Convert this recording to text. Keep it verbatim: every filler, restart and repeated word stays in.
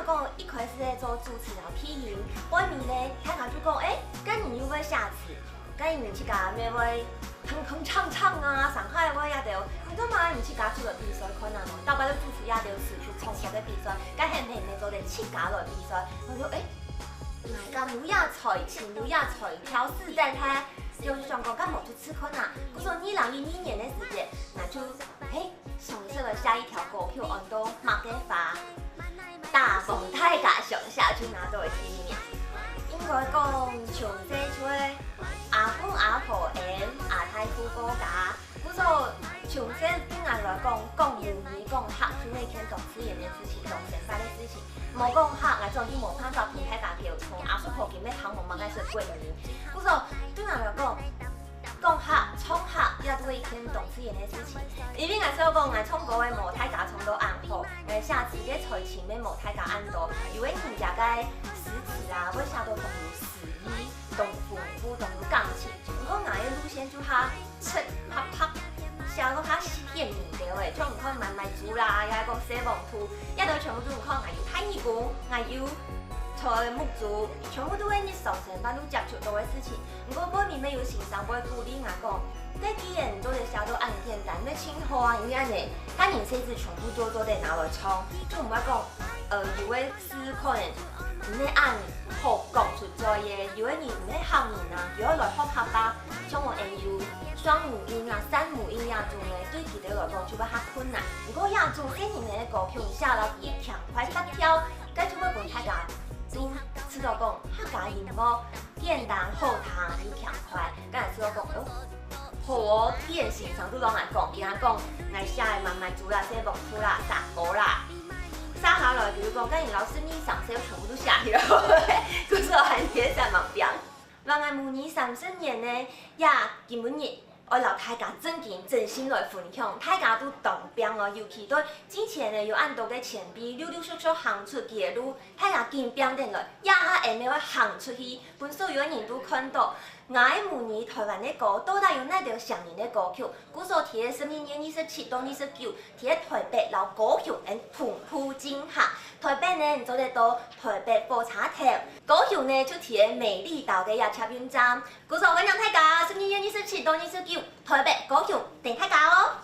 講一開始咧做主持人配音，後面咧大家就講，欸，該你又會寫詞，該你自家乜會哼哼唱唱啊，上海話也得，你做麼你自家出來比賽看啊喏，大家都主持也得詞曲創作个比賽，該係毋係你做得自家來比賽？我就欸，哪个有也才情，有也才調試在他，就想講該無就試看啊。故所二零一二年个時節，那就嘿。 想出來寫一條歌曲安到麼个花，大紅大家想寫就拿到第一名。應該講從細就係阿公阿婆恁阿太顧家，故所從細對𠊎來講，講母語講客就係一件當自然个事情，當生活个事情。無講客，𠊎總係無辦法同大家溝通，阿叔婆根本聽無麼个識國語。故所對𠊎來講， 講客、唱客也都係一件當自然个事情。因為𠊎想講，𠊎唱歌个無大家唱到恁好，𠊎寫詞个才情乜無大家恁多。有个人家个詩詞啊，會寫到當有詩意、當豐富、當有感情。毋過𠊎个路線就較直、較白，寫到較鮮明兜仔，像你看慢慢煮啦，也係講細黃兔，也都全部都你看，𠊎有大耳公，𠊎有 在目珠，全部都係日常生活都接觸到个事情。毋過後面乜有先生會鼓勵𠊎講，該既然做得寫到恁簡單，乜盡好啊，因為恁仔，大人細子全部都做得拿來唱，就毋會講，呃，有个字可能毋係恁好講出嘴个，有个人毋係客人啊，又愛來學客話，像𠊎恩有雙母音啊、三母音啊種个，對佢兜來講就會較困難。毋過這種細人仔个歌曲寫到佢輕快活跳， 該就會分大家都知道講客家音樂簡單好聽又輕快，該就知道講，哦，好哦，既然先生都摎𠊎講，佢講𠊎寫个慢慢煮啦、細黃兔啦、煠鍋啦，寫下來佢就講，該你老師你上手全部都寫起來，故所還寫三萬遍。話𠊎母語三十年呢，也今晡日 愛摎大家正經真心來分享，大家都當拚哦，尤其對之前呢有恁多个前輩陸陸續續行出佢个路，大家緊拚等來，這下𠊎乜會行出去，分所有个人都看到。𠊎个母語台灣个歌到底有哪兜像人个歌曲？故所在十二月二十七到二十九，在台北摎高雄𠊎同步進行。台北呢，你做得到台北火車頭，高雄呢就在美麗島个這捷運站。 故所歡迎大家，十二月二十七到二十九，台北、高雄等大家哦。